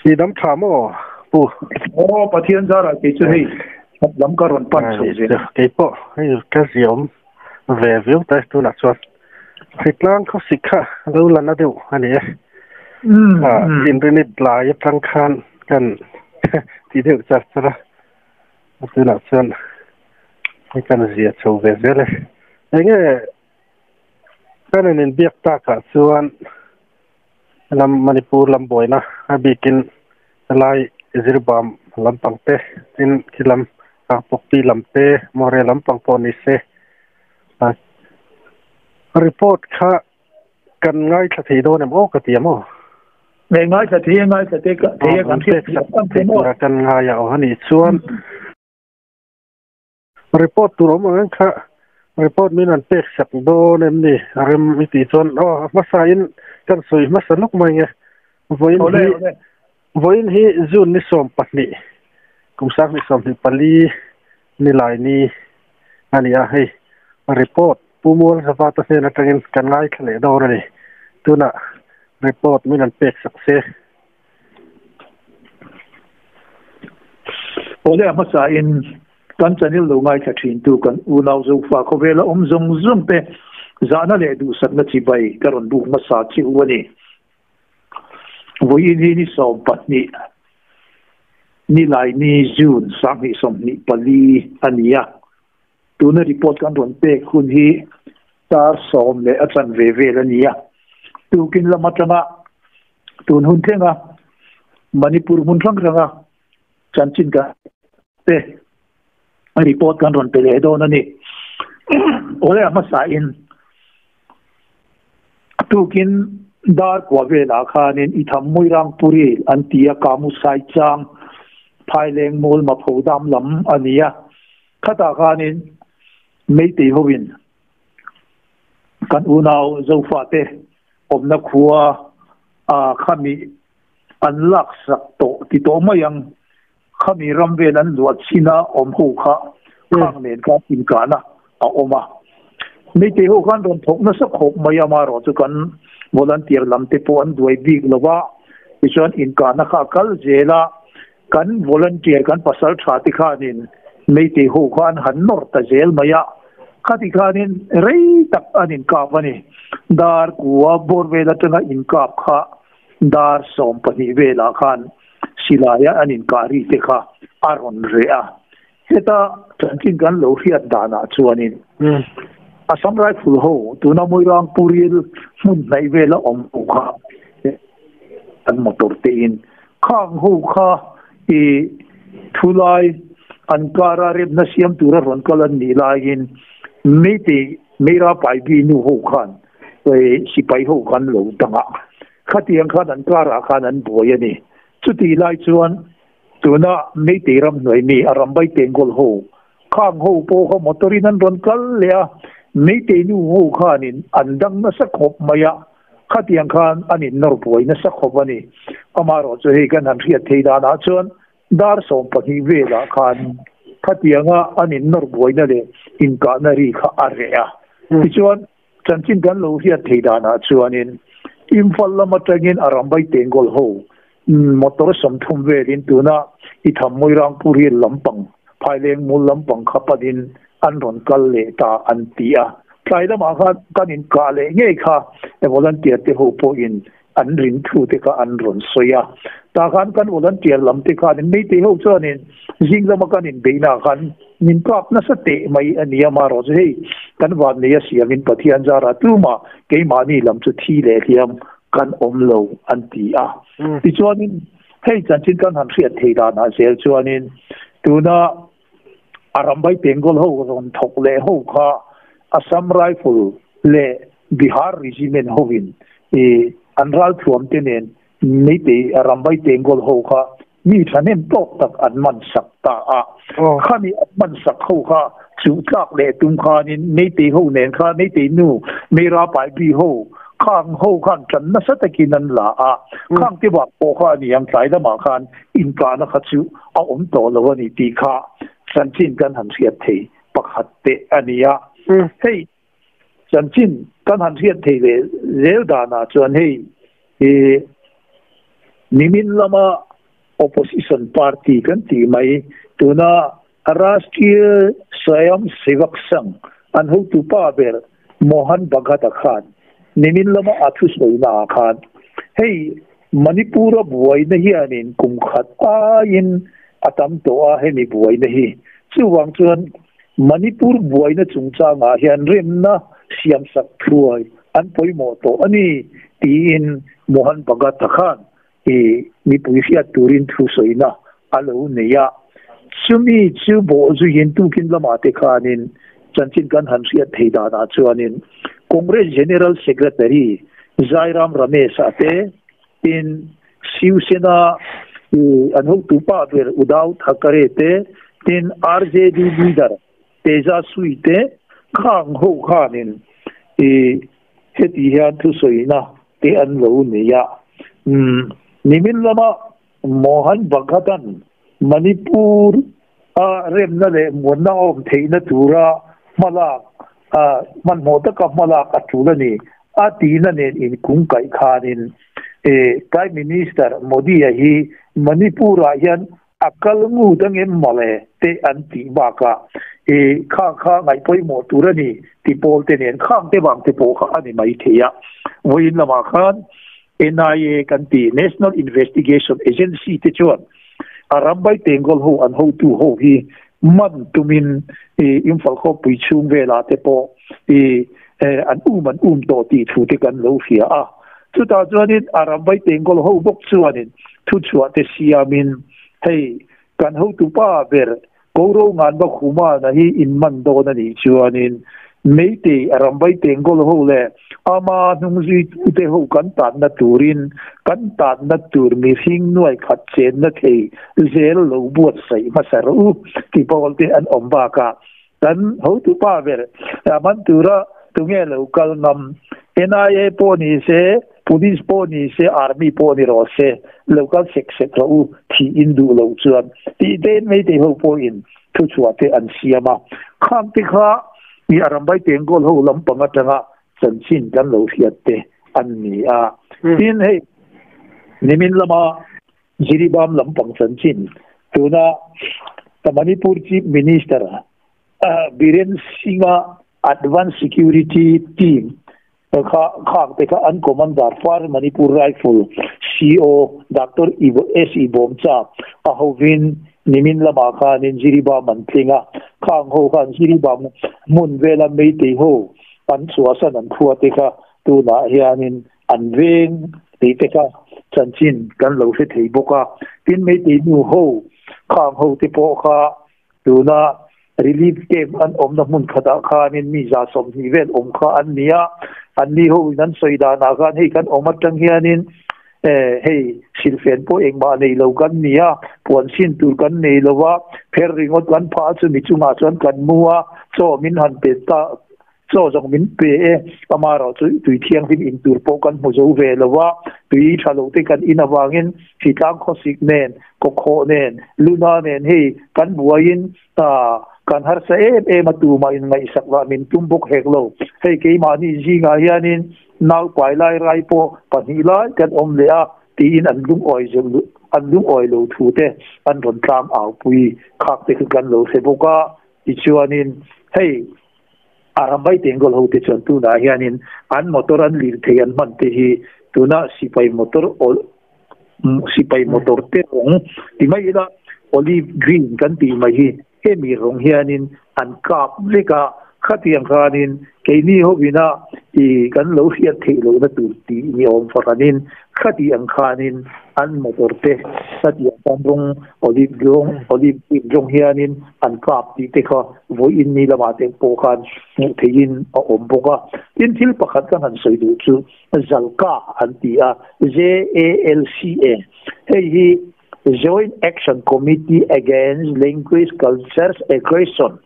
I dam tha maw Pu? Aw Pathian zarah kei chu hei khat lam ka rawn pan chho zel. Kei pawh hei ka ziaawm ve viau ta e tunah chuan hritlang khawsik kha lo la na deuh a ni e. Inrinni tlai atang khan kan ti deuh char char a, tunah chuan hei kan zia chho ve zel e. Enge kan in inbiak takah chuan lam Manipur lam buaina a bikin helai Zirbam lampang te tin khi lam Kangpokpi lam te Moreh lampang pawh ni se report kha kan ngaithla thei dawn em aw ka ti em aw. Nge ngaithla thei e ngaithla te thei e kan hriat thei tura kan ngai a aw anih chuan. Report tur awm ang kha report min an pek sak dawn em ni? A rem i tih chuan aw a hmasa in kan sawi hmasa lawk mai nge. Vawiin hi vawiin hi June ni 12 kum 2024 ni lai ni a ni a hei report Pu Mualzavata hnen atangin kan ngaithla leh dawn a ni. Tunah report min an pek sak se. Awle a hmasa in kan channel lo ngaithla thin tu kan unau Zofa khawvela awm zawng zawng te zahna leh duhsakna chibai ka rawn buk hmasa che u a ni. Vawiin hi ni 12 ni lai ni June 2024 a ni a. Tuna report kan rawn pek hun hi dar 10 leh a chanve vel a ni a. Tukin lam atanga tun hun thlenga Manipur hmun hrang hranga chanchin kan te report kan rawn pe leh dawn a ni. Awle a hmasa in tukin dar kua velah khanin i tham Muirangpuri an ti a Kamu Sai Chang Phaileng Mall Mapho Dam lam a ni a. Khatah khanin Meitei hovin kan unau Zofa te awmna khua a khami an lak sak tawh ti tawh mai ang khami ram vel an luah chin a awm ho kha khang nen khan inkahna a awm a. Meitei ho khan rawn thawk nasa khawp mai a amaherawh chu kan volunteer lam te pawh an duai bik lo va tichuan inkahna kha a kal zel a. Kan volunteer kan pasal tha te khanin Meitei ho kha an han nawr ta zel mai a, khati khanin rei tak an inkap a ni. Dar kua bawr vel atanga inkap kha dar 12 velah khan silaia an inkah ri te kha a rawn reh a. Heta chanchin kan lo hriat danah chuanin Assam Rifle ho tuna Muirangpuril hmun hnaih vela awm ho kha an motor te in khang ho kha i thulai an kara remna siam tura rawn kal an nih laiin Meitei Meira Paibi nu ho khan sipai ho khan lo dang a khatiang khan an karah khan an buai a ni. Chuti lai chuan tuna Meitei ram hnuai mi a Rambai Tengol ho khang ho pawh kha motor in an rawn kal leh a Meitei nu ho khanin an dang nasa khawp mai a khatiang khan an in nawr buai nasa khawp a ni. Amaherawh chu hei kan han hriat thei danah chuan dar 12 velah khan khatianga an in nawr buaina leh inkahna ri kha a reh a. Tichuan chanchin kan lo hriat thei danah chuanin Imphal lam atangin a Rambai Tengol ho motor 30 velin tuna i tham Muirangpuri lampang Phaileng mul lampang kha panin an rawn kal leh ta an ti a. Tlai lamah khan kan inkah leh ngei kha volunteer te ho pawhin an rin thu te kha an rawn sawi a. Tah khan kan volunteer lam te khanin Meitei ho chuanin zing lama kan inbeihna khan min kap nasa teh mai a ni a marawh chu hei kan van nei a siamin Pathian zara tumah keimahni lam chu thi leh hliam kan awm lo an ti a. Tichuanin hei chanchin kan han hriat thei danah zel chuanin tuna a Rambai Tengol ho rawn thawk leh ho kha Assam Rifle leh Bihar Regiment hovin i an ral thuam te nen Meitei Rambai Tengol ho kha mi thahnem tawk tak an man sak ta a. Khami an man sak ho kha chu tlak leh tum khanin Meitei ho nen kha Meitei nu Meira Pai Bi ho khang ho khan tan nasa takin an la a. Khang te bak pawh kha ani ang tlai lamah khan inkahna kha chu a awm tawh lo a ni tih kha chanchin kan han hriat thei pakhat te a ni a. Hei chanchin kan han hriat thei leh zel danah chuan hei nimin lama Opposition party kan ti mai tuna Rashtriya Swayam Sevak Sangh an hotu pa ber Mohan Bhagat a khan nimin lama a thu sawina ah khan hei Manipur a buaina hianin kum khat aiin a tam tawh a hemi buaina hi chuvang chuan Manipur buaina chungchangah hian remna siamsak thuai an pawimawh tawh a ni tiin Mohan Bhagat a khan i mipui hriat turin thu sawina a lo nei a. Chumi chu bawh zuiin tukin lamah te khanin chanchin kan han hriat thei danah chuanin Congress General Secretary Jairam Ramesh-a te tin Shiv Sena i an hotu pa ber Uddhav Thackeray te tin RJD leader Tejaswi te khang ho khanin i heti hian thusawina te an lo nei a. Umm nimin lama Mohan Bhagatan Manipur a remna leh muanna awm theihna tura hmalak hmanhmawh taka hmalak a tul a ni a tihna nen inkungkaih khanin Prime Minister Modi-a hi Manipur-ah hian A kal ngut ang em mawle te an tih bakah i khang kha ngaih pawimawh tur a ni ti pawl te nen khang te vang te pawh kha a ni mai thei a. Vawiin lamah khan NIA kan ti National Investigation Agency te chuan a rambai Bengal ho an hotu ho hi man tumin i Imphal khawpui chhung velah te pawh i an um an um tawh tih thu te kan lo hria a. Chutah chuanin a rambai Bengal ho bawk chuanin thuchhuah te siamin hei kan hotupa ber Koro Nganba Khumana hi in man dawn a nih chuanin Meitei a rambai Bengal ho leh ama hnungzuitute ho kan tanna turin kan tanna tur mihring nuai khat chenna thei zel lo buatsaih hmasa rawh u ti pawl te an awm bakah Kan hotupa ber man tura tunge lo kal ngam? NIA pawh ni se, Police pawh ni se, Army pawh ni rawh se, lo kal sek sek rawh u, thih in duh loh chuan tih te Meitei ho pawhin thuchhuah te an siam a. Khang te kha i Arambai Tengkawl ho lampang atanga chanchin kan lo hriat te an ni a. Tin hei nimin lama Jiribam lampang chanchin tuna Manipur Chief Minister Biren Singh-a Advance Security Team kha khak te kha an Commander First Manipur Rifle CO Doctor S Ibomcha a hovin nimin lamah khanin Jiribam an tling a, khang ho khan Jiribam hmun vela Meitei ho an chhuahsan an khua te kha tunah hianin An veng tih te kha chanchin kan lo hre thei bawk a, tin Meitei nu ho khang ho te pawh kha tuna relief camp an awmna hmun khatah khanin mi 120 vel awm kha an ni a, an ni ho in an sawi danah khan hei kan awm atang hianin hei silfen pawh engmah nei lo kan ni a, puan sin tur kan nei lo va, pher ringawt kan phah a chumi chungah chuan kan mu a, chaw min han pe ta Chaw zawng min pe e, amaherawh chu tui thianghlim in tur pawh kan hmu zo ve lo a, tui tha lo te kan in avangin hritlang khawsik nen, kawkhawh nen, luna nen hei kan buaiin kan harsa em em a, tumah in ngaihsak lah min tum bawk hek lo. Hei keimahni zingah hianin naupai lai rai pawh pahnih lai kan awm leh a tiin an lungawi zeuh an lungawi lo thu te an rawn tlang au pui khak te kha kan lo hre bawk a, tichuanin hei A rambai Bengal ho te chuan tunah hianin an motor an lir thei an hman te hi tuna sipai motor sipai motor te rawng ti mai ila olive green kan tih mai hi hemi rawng hianin an kap vek a, khatiang khanin keini hovina i kan lo hriat theih lohna tur tih ni awm fahranin khatiang khanin an motor te khatiang khan rawng olive rawng olive green rawng hianin an kap tih te kha Vawiin ni lamah te pawh khan hmuh theihin a awm bawk a. Tin, thil pakhat ka han sawi duh chu Zalka an ti a, JALCA, hei hi Joint Action Committee Against Language Cultures Aggression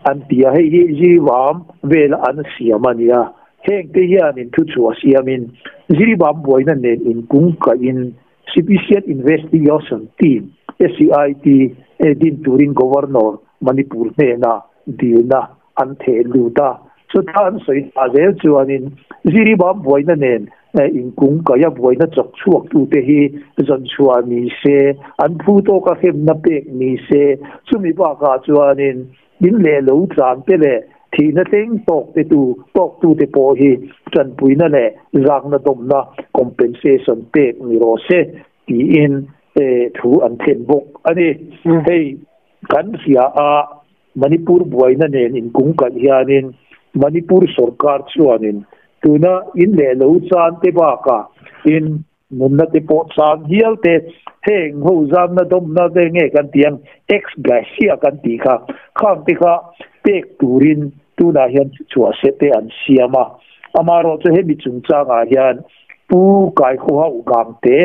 an ti a, hei hi Jiribam vela an siam a ni a. Heng te hianin thuchhuah siamin Jiribam buaina nen inkungkaihin Special Investigation Team, SIT, din turin Governor Manipur hnena dilna an theh lut a. Chuta an sawi ta zel chuanin Jiribam buaina nen In kung kaya buai na chok chuak tu te hi zon chua ni se an phu to ka hem na pek ni se chumi ba ka chuanin in le lo chan te le thi na teng tok te tu tok tu te po hi chan pui na le zak na dom na compensation pek ni ro se ti in thu an then bok ani hei kan sia a Manipur buai na nen in kung kan hianin Manipur sarkar chuanin tuna in le lo chan te ba ka in mun na te po chan hial te heng ho zam na dom na te nge kan tiang ex glacia kan ti kha khang te kha pek turin tuna hian chua se te an siama amaro chu he mi chung changa hian pu kai kho ha ugang te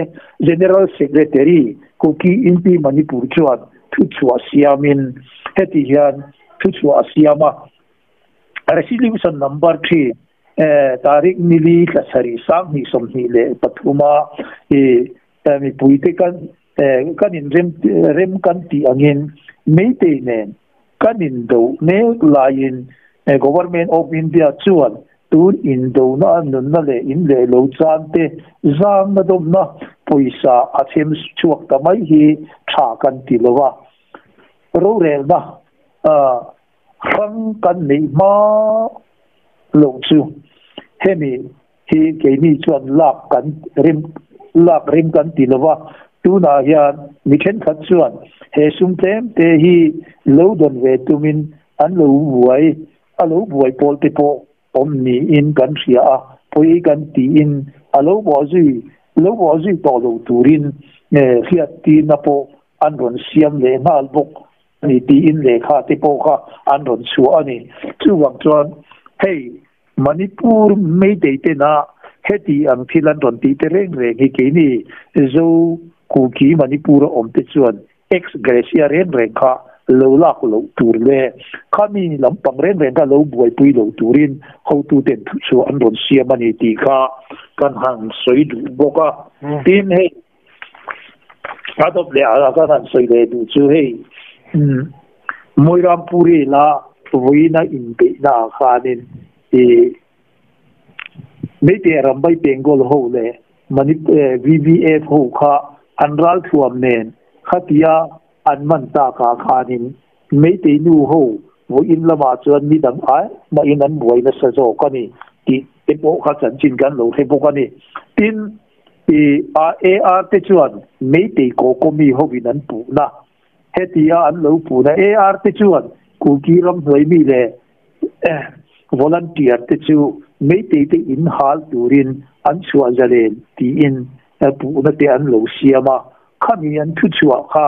general secretary Kuki Inpi Manipur chuan thu chua siamin heti hian thu chua siama resolution number 3 tarik nili tlasari sang ni somni le pathuma e mi puite kan kan in rem rem kan ti angin meite nen kan in do ne lain government of India chuan tun in do na nun na le in le lo chan te zang na dom na poisa a chem chuak ta mai hi tha kan ti lowa ro rel na rang kan nei ma lo chu hemi hi ke ni chuan lak kan rim lak rim kan ti lowa tuna hian mi then khat chuan he sum tlem te hi lo don ve tumin an lo buai a lo buai pol te po om ni in kan ria a pui kan ti in a lo bo zui lo bo zui to lo turin ne hiat ti na po an ron siam le ngal bok ni ti in le kha te po kha an ron chu ani chu wang chuan hei Manipur mei te te na heti ang thilan ron ti te reng reng hi ke ni zo Kuki Manipur om te chuan ex gracia reng reng kha lo lak lo tur le khami lampang reng reng ka lo buai pui lo turin ho tu ten thu chu an ron siam ani ti kha kan hang soi du boka tin hei adop le ala kan han soi le du chu hei Moirampuri la voina in be na khanin e meite rambai Bengal ho le mani VVF ho kha anral thuam nen khatia an man ta ka khanin meite nu ho vo in lama chuan mi dang ai ma in an buai na sa zo kani ti te po kha chan chin kan lo the bo kani tin e AR te chuan meite ko ko mi ho win an pu na hetia an lo pu na AR te chuan Kuki ram hloi mi le volunteer te chu meite te in hal turin an chua zalen ti in pu na te an lo siama khami an thu chua kha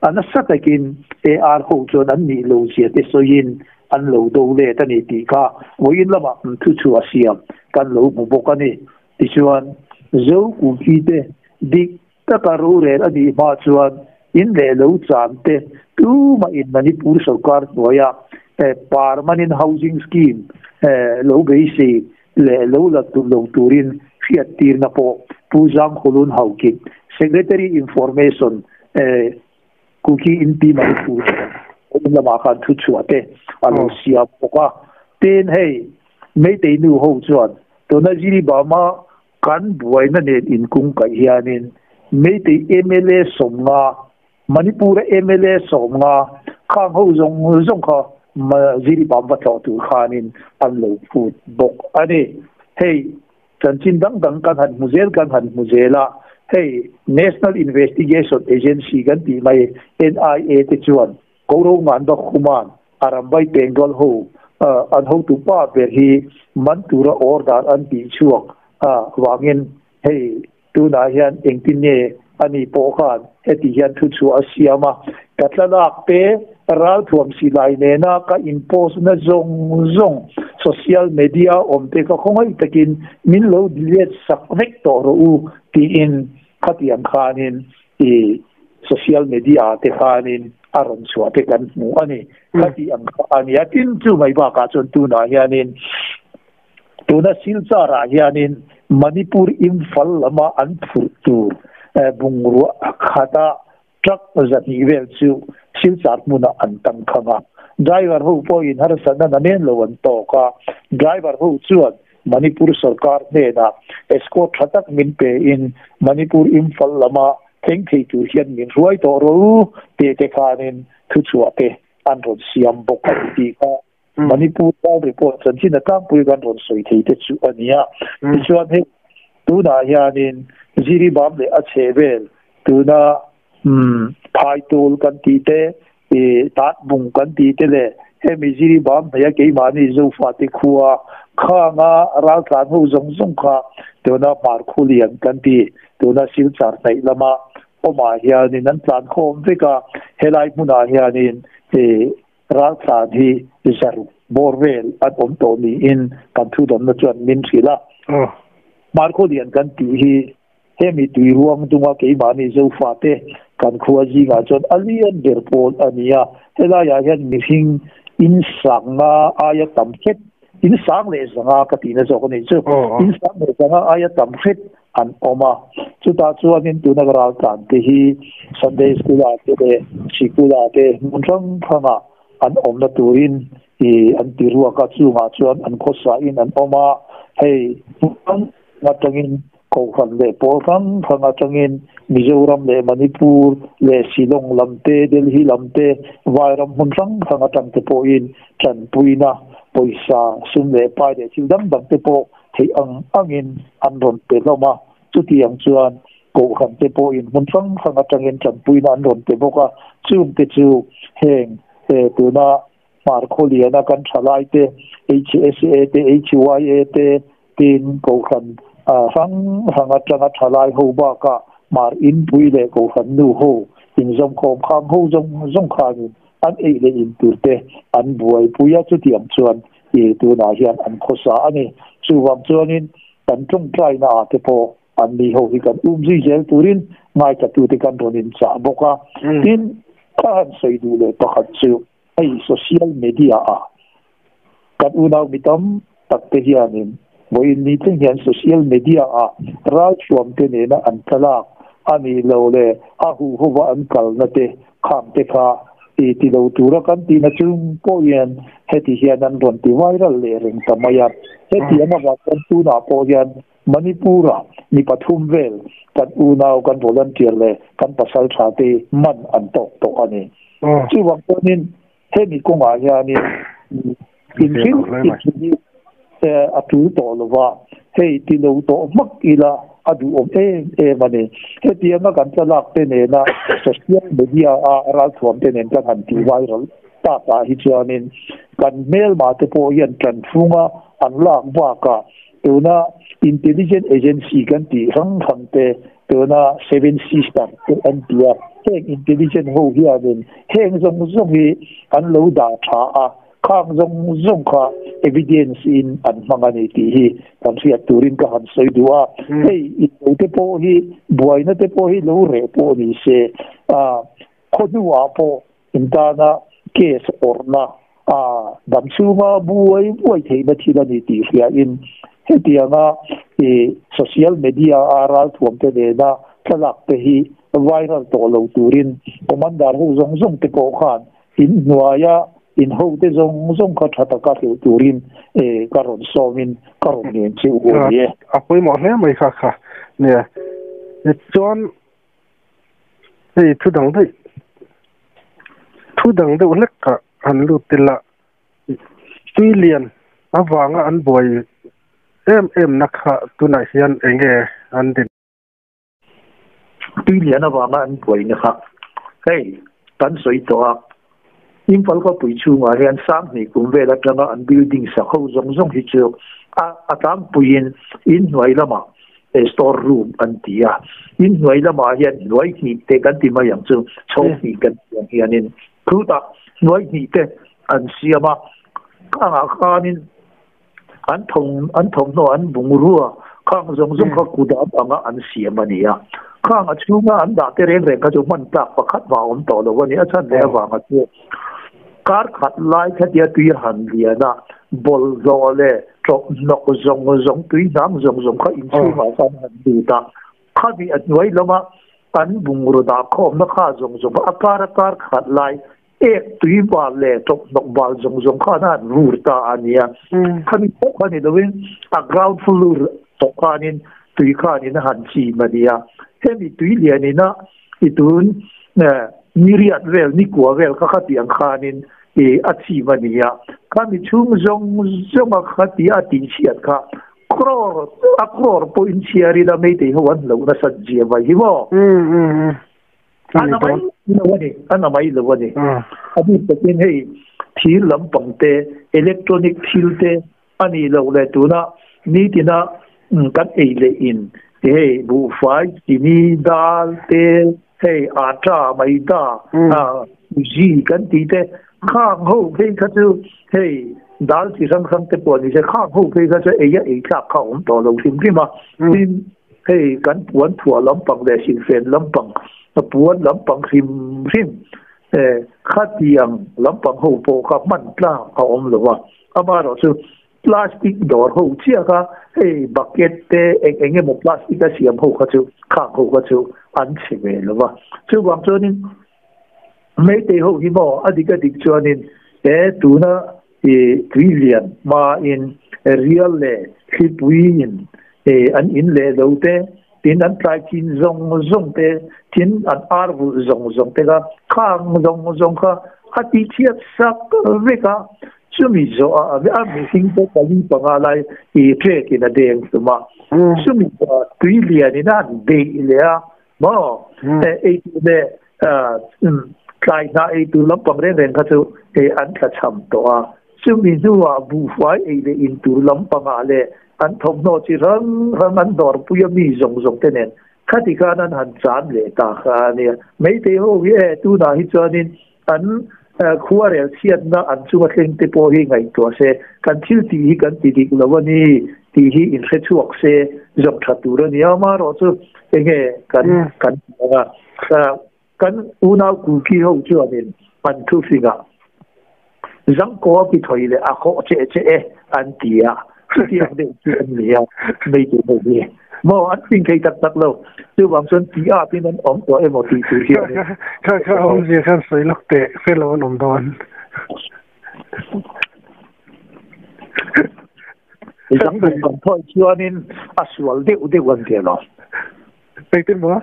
an satakin AR ho chuan an ni lo sia te soin an lo do le ta ni ti kha voin lama thu chua siam kan lo mu bok ani ti chuan zo Kuki te dik ta ka ro re ani ma chuan in le lo chan te tu ma in Manipur sarkar noya permanent housing scheme lo be se le lo la tu lo turin fiat tir na po pujang khulun hauki secretary information Kuki Inpi Manipur la ma khan thu chua te alo sia poka ten hei mei te nu ho chuan to na jiri ba ma kan buai na nen in kung kai hianin mei te MLA somnga Manipur MLA somnga khang ho zong zong kha ma jiri bam wa tlo tu khanin an lo phut bok ani hei chan chin dang dang kan han muzel kan han muzela hei National Investigation Agency kan ti mai NIA te chuan koro ngan ba khuman arambai Bengal ho an ho tu pa ber hi mantura order an ti chuak a wangin hei tu na hian engtin ne ani po khan heti hian thu chu a siama katlalak te ral thuam si lai ne na ka impose na zong zong social media om te ka khongai takin min lo delete sak vek to ro u ti in khatiang khanin i social media te khanin aron chua te kan mu ani khati ang ani atin chu mai ba ka chon tu na hianin tuna silchara hianin Manipur Imphal lama an phur tur bungru khata truck zani vel chu silchar muna an tang khanga driver ho po in har sana na men lo an to ka driver ho chuan Manipur sarkar hnenah escort tha tak min pe in Manipur Imphal lama thleng thei tur hian min hruai tawh rawh u tih te khanin thuchhuah te an rawn siam bawk a ni tih kha Manipur ral report chanchin a tlangpui kan rawn sawi thei te chu a ni a. Tichuan hei tunah hianin Jiribam leh a chheh vel tuna Phaitawl kan tih te, Tatbung kan tih te leh hemi Jiribam hmeia keimahni Zofate khua khanga raltlan ho zawng zawng kha tuna Hmarkhulian kan ti, tuna Silchar hnaih lama awmah hianin an tlan khawm vek a, helai hmunah hianin raltlan hi zaruk bawr vel an awm tawh niin kan thudawnna chuan min hrilh a. Hmarkhulian kan tih hi Hemi tui ruang dunga keimahni Zofate kan khua zingah chuan a lian ber pawl a ni a, helaiah hian mihring in sangna aia tam hret, in sang leh zanga ka tihna zawk a nih chu, in sang leh zanga aia tam hret an awm a. Chutah chuanin tuna ka raltlan te hi Sunday School-ah te leh Sikul-ah te hmun hrang hrangah an awmna turin i an ti ruak a, chungah chuan an khawsain an awm a, hei hmun hrang atangin Kohhran leh pawl hrang hrang atangin Mizoram leh Manipur leh Shillong lam te, Delhi lam te, Vairam hmun hrang hrang atang te pawhin tanpuina pawisa, sum leh pai leh thil dang dang te pawh theih ang angin an rawn pe hlawm a. Chutiang chuan Kohhran te pawhin hmun hrang hrang atangin tanpuina an rawn pe bawk a. Chung te chu heng tuna Hmarkhawliana kan thalai te, HSA te, HYA te, Tin, Kohhran hrang hrang atanga thalai ho bakah Hmar Inpui leh Kohhran nu ho inzawmkhawm khang ho zawng zawng khanin an ei leh in tur te an buaipui a, chutiang chuan i tunah hian an khawsa a ni. Chuvang chuanin kan tawngtaina ah te pawh an ni ho hi kan um zui zel turin ngaithlatute kan rawn inchah bawk a. Tin, ka han sawi duh leh pakhat chu Hei social media ah kan unau mi tam tak te hianin vawiin ni thleng hian social media ah ralthuam te nena an thlalak a nih lo leh a huhova an kalna te khang te kha i ti lo tura kan tihna chung pawh hian heti hian an rawn ti viral leh reng ta mai a. Hetiang avang chuan tunah pawh hian Manipur-ah mi pathum vel kan unau, kan volunteer leh kan pasal tha te man an tawk tawh a ni. Chuvang chuanin hemi kawngah hianin inhrilh inhrilh hi a tul tawh lo va, hei ti lo tawh hmak ila a duhawm em em a ni. Hetianga kan thlalak te nena social media-a ralthuam te nen kan han tih viral takah hi chuanin kan hmelma te pawh hian tanfunga an lak bakah Tuna intelligent agency kan tih hrang hrang te, tuna seven sister te an ti a, heng intelligent ho hianin heng zawng zawng hi an lo dah tha a, khang zawng zawng kha evidence in an hmang a ni tih hi kan hriat turin ka han sawi duh a. Hei inlo te pawh hi buaina te pawh hi lo reh pawh ni se, khaw hnuah pawh Intana case awrhna a dam chhunga buai buai theihna thil a ni tih hriain hetianga i social media a ralthuamte nena thlalak te hi viral tawh lo turin commander ho zawng zawng te pawh khan in hnuaia in hote zawng zawng kha tha taka hrilh turin ka rawn sawmin ka rawn ngen che u a ni e. A pawimawh hle mai kha kha nia. Chuan Hei thu dang daih, thu dang deuh hlek kha han lut ila, tui lian avanga an buai em em na kha tunah hian eng nge an din? Tui lian avanga an buai na kha hei kan sawi tawh a, Imphal khawpui chhungah hian Sanghnih kum vel atanga an building sak ho zawng zawng hi chu a tlangpuiin inhnuai lamah store room an ti a, inhnuai lamah hian hnuai hnih te kan ti mai ang chu, chho hnih kan ti ang hianin khutah hnuai hnih te an siam a, khangah khanin an thawm an thawmhnaw an bungrua khang zawng zawng kha kudam anga an siam a ni a, khang a chhunga an dah te reng reng kha chu hman tlak pakhat vang awm tawh lo a ni, a chhan leh avanga chu kar khat lai khatia tui a han lian a, bawlhhlawh leh ṭawphnawk zawng zawng tui hnang zawng zawng kha inchhungah khan a han lut a, khami a hnuai lama an bungraw dah khawmna kha zawng zawng kha a kar a kar khat lai. Ek tui bal le tok nok bal zong zong kha na vur ta ania khami pok ani loin a ground floor to khanin tui khanin han chi mania hemi tui lianina itun niriat vel ni kwa vel kha khati ang khanin e a chi mania khami chung zong zong a khati a ti chiat kha crore a crore po in chiari la mei te ho an lo na sat jia vai hi mo ana mai lo wani ana mai lo wani abi takin hei thil lampang te electronic thil te ani lo le tuna ni tina kan ei le in te hei bu fai chini dal te hei ata maida a ji kan ti te khang ho phei kha chu hei dal chi sang sang te pawh ni se khang ho phei kha chu ei a ei tlak kha awm tawh lo hrim hrim a tin hei kan puan thuah lampang leh silfen lampang puan lampang hrim hrim khatiang lampang ho pawh kha hman tlak a awm lo a amaherawh chu plastic dawr ho chiah kha hei bucket te eng eng emaw plastic a siam ho kha chu khang ho kha chu an chhe ve lo a chuvang chuanin meitei ho hi maw a dik a dik chuanin he tuna tui lian hmain rial leh thlipuiin an in leh lo te tin an tlai chin zawng zawng te tin an ar vulh zawng zawng te kha khang zawng zawng kha a ti chhiat sak vek a chumi zawh a a mihring te pali panga lai i trek in a deng hlum a chumi zawh ah tui lian in a han beih leh a maw eitur leh tlai hnah eitur lampang reng reng kha chu hei an tla cham tawh a chumi hnuah buhfai ei leh in tur lampangah leh an thawmhnaw chi hrang hrang an dawrpui a mi zawng zawng te nen khati khan an han chan leh ta kha a nia. Meitei ho hi e tunah hi chuanin an khuarel chhiatna an chunga thleng te pawh hi ngaihtuah se kan thil tih hi kan ti dik lo a ni tih hi inhre chhuak se zawng tha tur a ni a amaherawh chu enge kan kan ti ang a kan unau Kuki ho chuanin an thufingah zangkaw a ki thawi leh a khawh che che e an ti a chutiang deuh chu an ni a meitei ho hi maw an fing thei tak tak lo chuvang chuan ti at in an awm tawh emaw tih tur hian kha kha awmzia khan sawi lawk teh fel lo an awm dawn. Zangdawm kan thawi chuanin a sual deuh deuh an ti alawm. Engtin maw?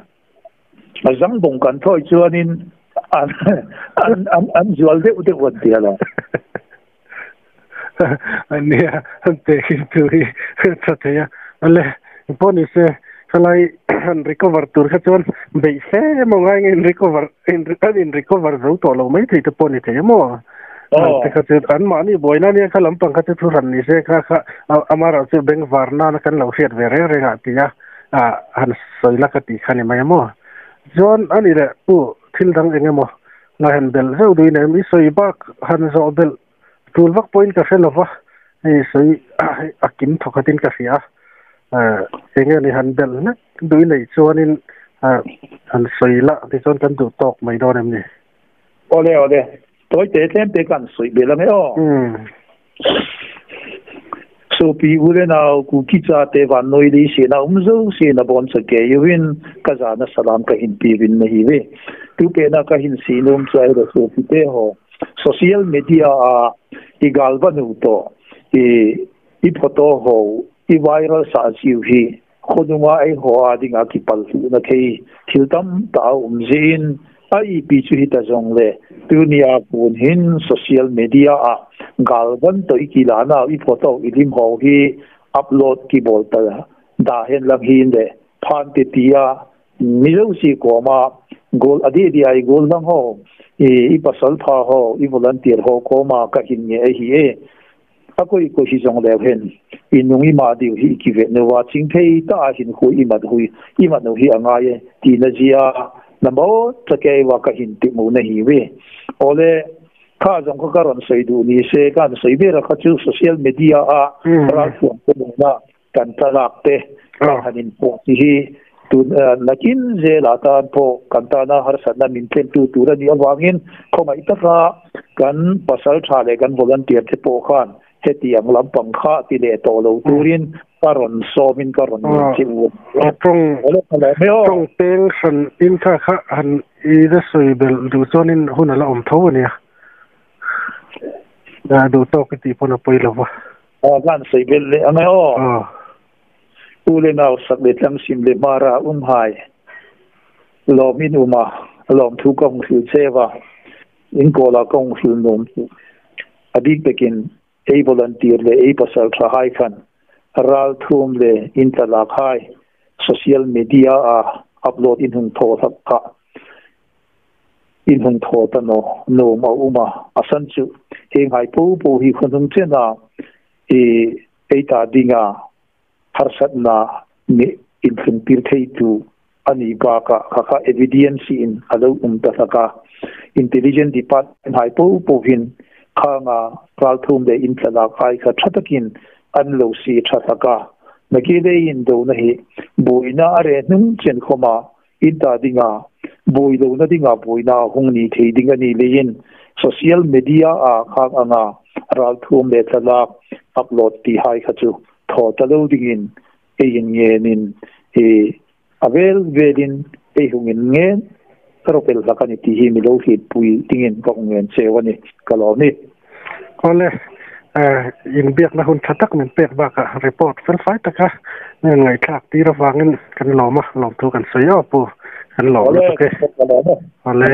A zangbawng kan thawi chuanin an an an an zual deuh deuh an ti alawm. Ania an tehkhin thu hi tha thei a. Ale pawh ni se khalai han recover tur kha chuan beih fe emaw ngai nge in recover in an in recover zo tawh lo mai thei te pawh ni thei emaw. Te kha chu an mahni buaina nia kha lampang kha chu thu hran ni se kha kha amaherawh chu bengvar nana kan lo hriat ve reng reng ah ti a. Han sawi la ka tih kha ni mai a maw? Chuan a ni leh pu thil dang eng emaw la han belh zeuh duhin em? I sawi bak han zawh belh tul vak pawhin ka hre lova, hei sawi a kim thawkhatin ka hria a, eng nge ni han belh hlek duhin neih chuanin han sawi la tichuan kan duh tawk mai dawn em ni? Awle awle, tawi te tlem te kan sawi belh ange aw. So pi u le nau ku ki cha te van noi li si na um zo si na bon cha ke yu in ka za na salam ka hin pi win na hi ve. Tu pe na ka hin si num chai ro so pi te ho. Social media a i gal va nu to i i photo ho i viral sa chiu hi khonunga ei ho a dinga ki pal hu na thei thil tam ta um zin a i pi chu hi ta zong le tunia kun hin social media a galvan to i la na i photo i lim ho hi upload ki bol ta da hen lang hin le phan te tia mizo si ko ma gol adi di ai gol lang ho i i pasal pha ho i volunteer ho ko ma ka hin nge hi e a koi ko hi zong le hen i nung i ma diu hi ki ve no wa ching phei ta hin hu i ma hui i ma no hi anga ye ti na zia na mo ta ke wa ka hin ti mu na hi we ole kha zong ka karon sei du ni se kan sei be ra kha chu social media a ral thuam ko na kan talak te kan hanin po ti hi tun nakin zela tan pawh kan tana harsatna min tlen tu tur a nih avangin khawngaih taka kan pasal tha leh kan volunteer te pawh khan hetiang lampang kha ti leh tawh lo turin ka rawn sawmin ka rawn ngen che u a tawng tawng peng hran in kha kha han i la sawi belh duh chuanin hun a la awm tho a nia. Du to ki ti pon poi lova. A kan sei bel le angai o. U le nau sak le tlang sim le mara hai. Lom in uma lom thu kong sil chewa in ko la kong sil nom tu. Abik pekin ei volunteer le ei pasal tha hai khan ral thum le in talak hai social media a upload in hung tho thak kha in hung tho ta no no ma uma asan chu heng hai pu pu hi khun hung chena e eita dinga harsat na ni in thung pir thei tu ani ba ka kha kha evidence in alo ta thaka intelligent department hai pu pu hin kha nga ral thum de in tla kai kha thatakin an lo si thataka naki le in do na hi buina are nung chen khoma in ta dinga bui lo na dinga buina hung ni thei dinga ni le in social media a kha anga ral thum le thala upload ti hai kha chu tho ta lo ding in e in nge nin e avel velin e hung in nge ropel lakani ti hi mi lo hi pui tingin ko ngen chewani kalo ni. Ole in biak na hun thatak min pek ba ka report fel fai taka ne ngai thak ti ra wangin kan loma lom thu kan sayo pu kan lom ke. Ole.